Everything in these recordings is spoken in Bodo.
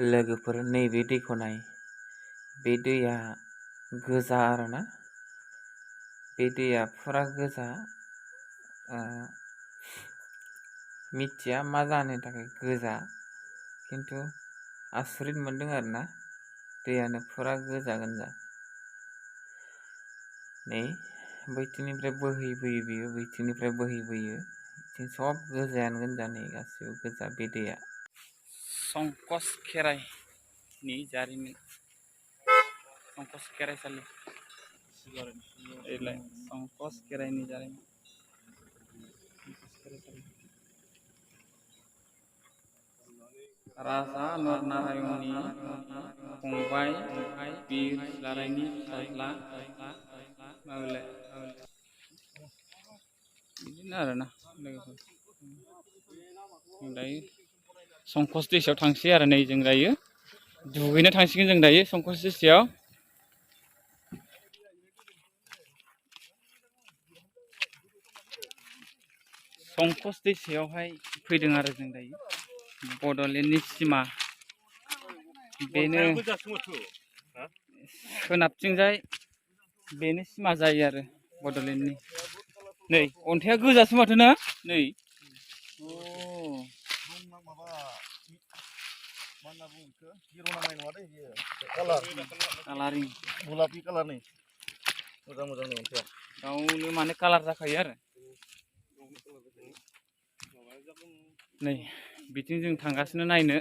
लोगोफोर नैबे दैखौ नाय, बे दैया गोजा आरोना, बे दैया फुरा गोजा। मिथिया मा जाहोननि थाखाय गोजा, खिन्थु आसरित मोनदों आरोना, दैयानो फुरा गोजा गोजा। नै बैथिंनिफ्राय बोहैबोयो बियो, बैथिंनिफ्राय बोहैबोयो, बिथिं सब गोजायानो गोजा, नै गासिबो गोजा बे दैया। संकस खेराइनि जारिमिन, संकस खेराइसालि, संकस खेराइनि जारिमिन। राजा नरनारायणनि फंबाय बिर सिलारायनि फिसाज्ला माबेलाय बिदिनो आरोना लोगोफोर। दायो संकस दैसायाव थांसै आरो नै जों दायो दुगैनो थांसिगोन जों दायो संकस दैसायाव। संकस दैसायावहाय फैदों आरो जों दायो, बड'लेण्डनि सिमा बेनो, सोनाबथिंजाय बेनो सिमा जायो आरो बड'लेण्डनि। नै अन्थाइया गोजासो माथो ना, नै कालारिं गलापि कालारनि मोजां मोजां अन्थाइया गावनो माने कालार जाखायो आरो। नै बिथिं जों थांगासिनो नायनो,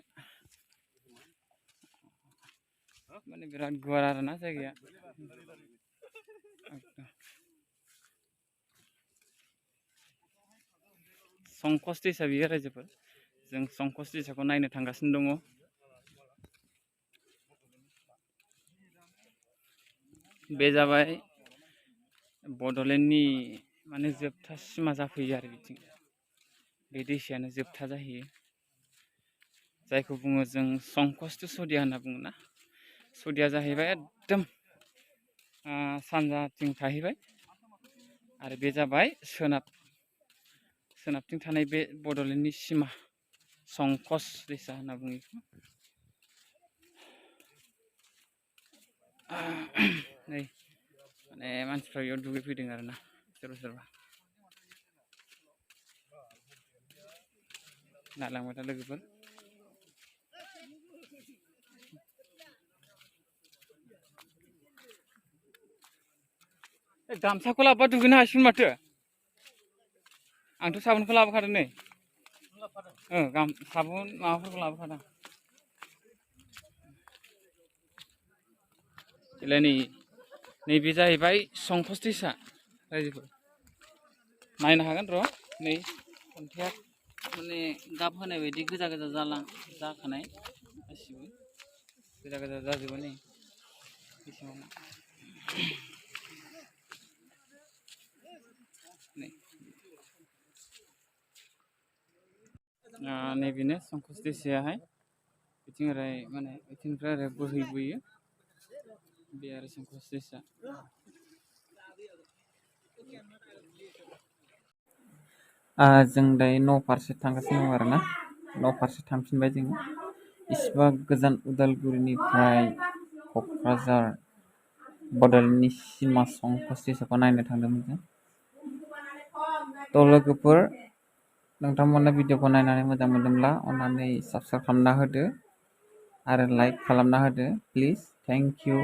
माने बिराद गुवार आरोना जायगाया। संकस दैसा बियो रायजोफोर, जों संकस दैसाखौ नायनो थांगासिनो दङ। बे जाबाय बड'लेण्डनि माने जोबथा सिमा जाफैयो आरो बिथिं, बे दैसायानो जोबथा जाहैयो, जायखौ बुङो जों संकस टु सदिया होनना बुङो ना। सदिया जाहैबाय एकदम सानजाथिं थाहैबाय, आरो बे जाबाय सोनाबथिं थानाय बे बड'लेण्डनि सिमा, संकस दैसा होनना बुङो बेखौ। नै माने मानसिफ्रा बेयाव दुगैफैदों आरोना सोरबा सोरबा। नायलांबाय था लोगोफोर। गामसाखौ लाबोबा दुगैनो हासिगोन माथो, आंथ' साबोनखौ लाबोखादों नै। साबोन माबाफोरखौ लाबोखादों। नैबे जाहैबाय संकस दैसा रायजोफोर, नायनो हागोन र'। नै अन्थाइया माने गाब होनाय बायदि गोजा गोजा जाखानाय, गासिबो गोजा गोजा जाजोबो नै दैसायावनो। नैबेनो संकस दैसायाहाय, बिथिं ओरै माने बिथिंनिफ्राय ओरै बोहैबोयो, बे आरो संकस दैसा। जों दायो न' फारसे थांगासिनो दं आरोना, न' फारसे थांफिनबाय जोङो। इसिबां गोजान उदालगुरिनिफ्राय क'क्राझार बड'लेण्डनि सिमा संकस दैसाखौ नायनो थांदोंमोन जों। थ' लोगोफोर, नोंथांमोना भिडिअखौ नायनानै मोजां मोनदोंब्ला अन्नानै साबस्क्राइब खालामना होदो आरो लाइक खालामना होदो प्लिज। Thank you.